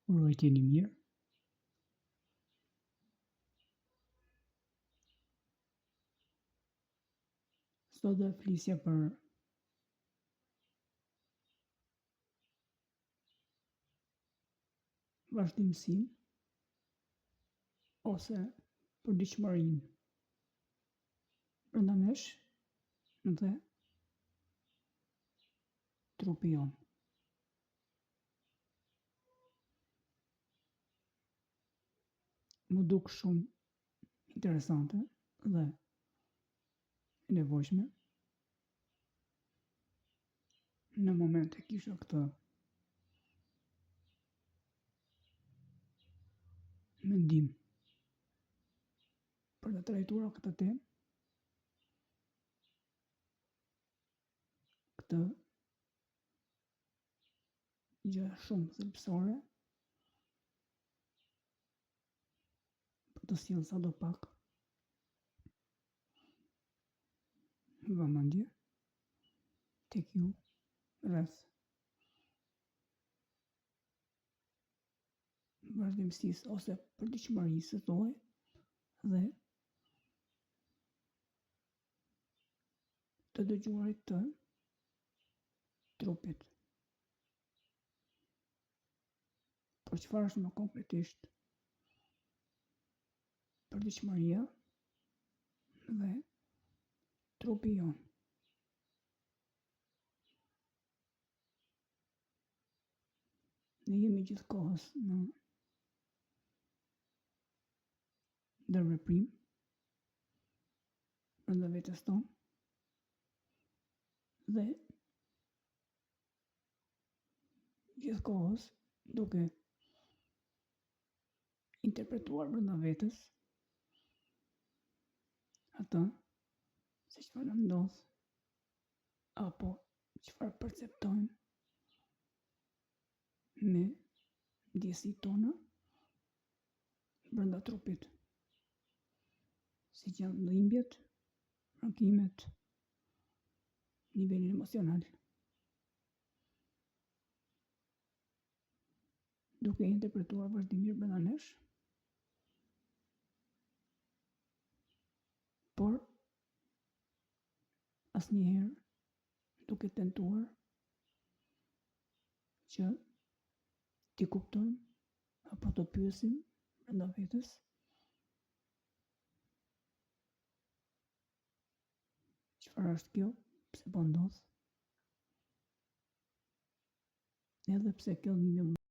Uroj të jeni mirë. Sot do të flisja për vazhdimësinë ose përditshmërinë brenda nesh dhe trupi jonë. M'u duk shumë interesante dhe e nevojshme. Në moment e kisha këtë mendim për të trajtuar këtë temë, këtë gjë shumë thelbësore për të sjellë sado pak vëmendje tek ju rreth vazhdimësisë ose përditshmërisë tuaj dhe të dëgjuarit të trupit. Por çfarë është më konkretisht përditshmëria dhe trupi jonë? Ne jemi gjithë kohës në ndërveprim brenda vetes tonë dhe gjithë kohës duke interpretuar brenda vetes atë se çfarë na ndodh apo çfarë perceptojmë me ndjesitë tona brenda trupit, siç janë dhimbjet, rënkimet, nivelin emocional. Duke interpretuar vazhdimisht brenda nesh, por asnjëherë duke tentuar që t'i kuptojmë apo të pyesim brenda vetes çfarë është kjo, pse po ndodh, edhe pse kjo dhimbje.